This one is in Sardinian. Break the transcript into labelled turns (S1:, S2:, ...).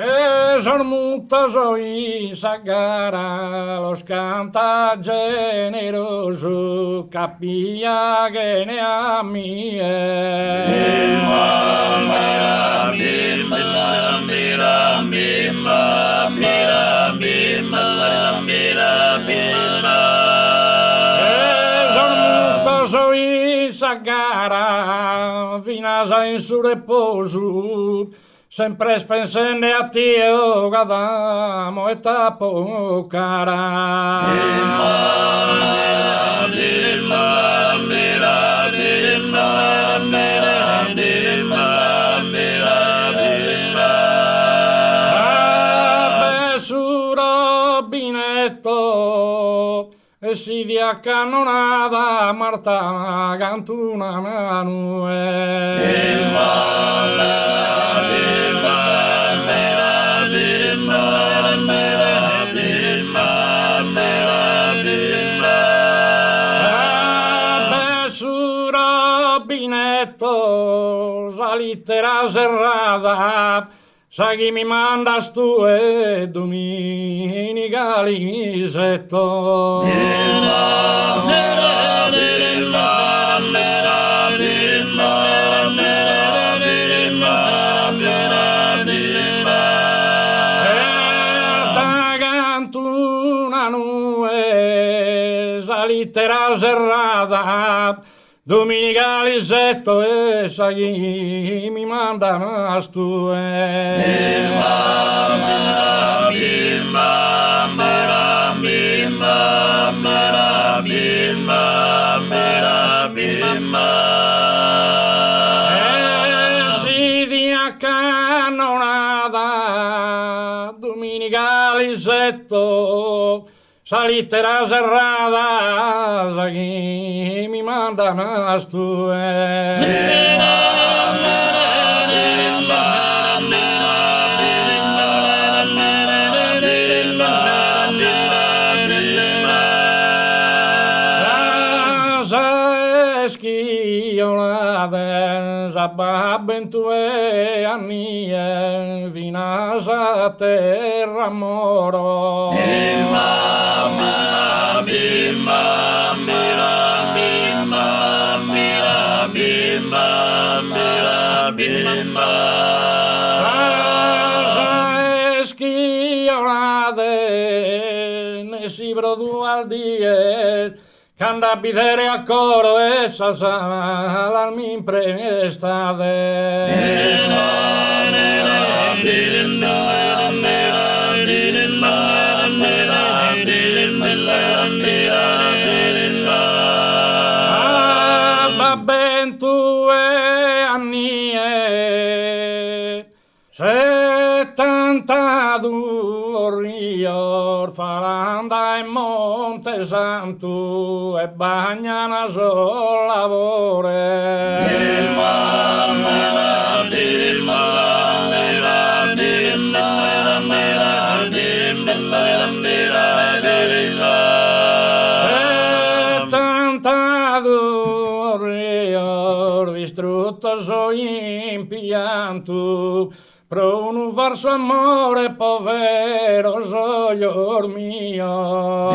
S1: E sos mutos in sa gara los cantat generosu ca piaghene a mie. E sos mutos in sa gara finas in su reposu Sempr'est pensende a tie o ca t'amo e t'apo cara. S'abba 'e su rubinetto E si a cannonada Marta cantu una nue. S'abba 'e su rubinetto sa littera serrada Sa chi mi mandas tue dominiga l'isetto. Arta cantu una nue sa littera serrada Dominiga l'isetto e sa chi mi mandas tue. E si a cannonada dominiga l'isetto Sa littera serrada sa chi mi mandas tue. Sa ischìola s'abba bentu e a nie finas a terra moro. Sa ischìola nessi pro duas dies Cando a bidere a coro e sas alas m'imprestades. Abba bentu e a nie. Setantaduos rios falan dae Monte Santu e bagnan sos labores. Setantaduos rios distruttos so in piantu Pro unu farsu amore poveros ojos mios.